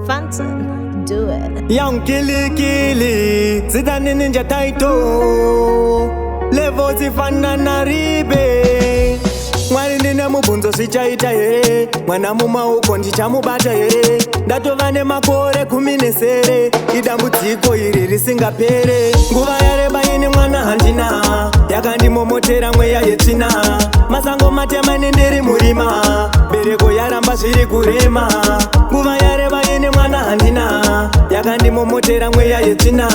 Fantan, do it. Young Killy Killy, Zidane Ninja Taito, Levo zifana na ribe. Mwari ndine mubvunzo, zvichaita here? Mwana mumaoko ndichamubata here? Ndatova nemakore 17, idambudziko iri risingapere. Nguva yareba ini mwana handina, yakandimomotera mweya yetsvina. Masango matema nendiri murima, bereko yaramba zviri kurema. Nguva yareba ini mwana handina, yakandimomotera mweya yetsvina.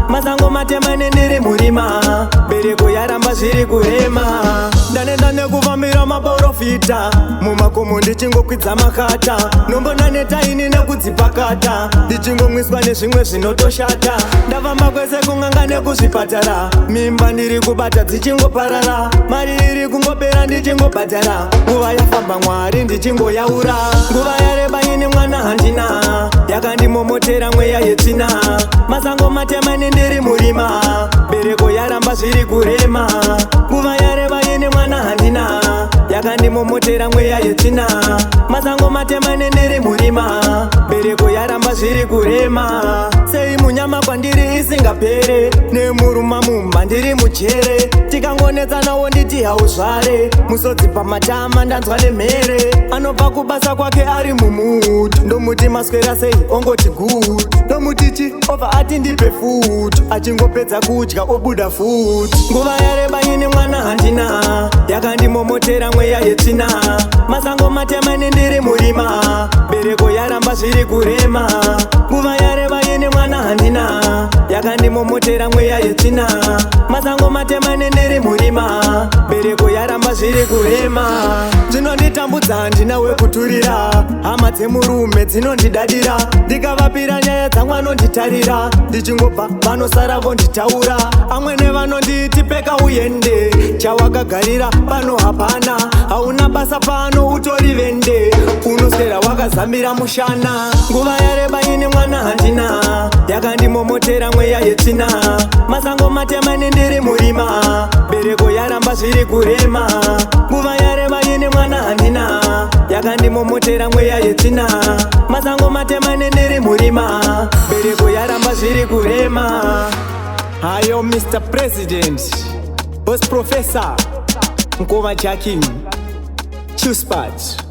Masango matema nendiri murima, bereko yaramba zviri kurema. Ndanenda nekufambira maporofita, mumakomo ndichingokwidza makata. Nombonaneta ini nekudzipakata, ndichingomwiswa nezvimwe zvinotoshata. Ndafamba kwese kun'anga nekuzvipatara, mimba ndiri kubata dzichingoparara, mari iri kungopera ndichingobhadhara. Nguva yafamba, Mwari, ndichingoyaura. Nguva yareba ini mwana handina, yakandimomotera mweya yetsvina. Masango matema nendiri murima, bereko yaramba zviri kurema. Nguva yareba ini mwana handina, yakandimomotera mweya yetsvina. Masango matema nendiri murima, bereko yaramba zviri kurema. Sei munyama kwandiri isingapere? Nemuruma mumba ndiri mujere, tikangonetsanawo nditi hauzvare. Musodzi pamatama, ndanzwa nemhere. Anobva kubasa kwake ari mumood, ndomuti maswera sei, ongoti good. Ndomuti chi, obva ati ndipe food. Achingopedza kudya obuda food. Nguva yareba ini mwana handina, yakandimomotera mweya yetsvina. Masango matema nendiri murima, bereko yaramba zviri kurema. Nguva yareba ini mwana handina, yakandimomotera mweya yetsvina. Masango matema nendiri murima, bereko yaramba zviri kurema. Zvinonditambudza, handina wekuturira. Hama dzemurume dzinondidadira, ndikavapira nyaya dzamwe anonditarira. Ndichingobva vanosara vonditaura, amwene vanonditi peka uende, chawakagarira pano hapana, hauna basa pano, utori vende, unoswera wakazambira mushana. Nguva yareba ini mwana handina, yakandimomotera mweya yetsvina. Masango matema nendiri murima, bereko yaramba zviri kurema. Nguva yareba ini mwana handina, yakandimomotera mweya yetsvina. Masango matema nendiri murima, bereko yaramba zviri kurema. Hayo, Mr President, Boss, Professor Mkoma Jacking Chuspat.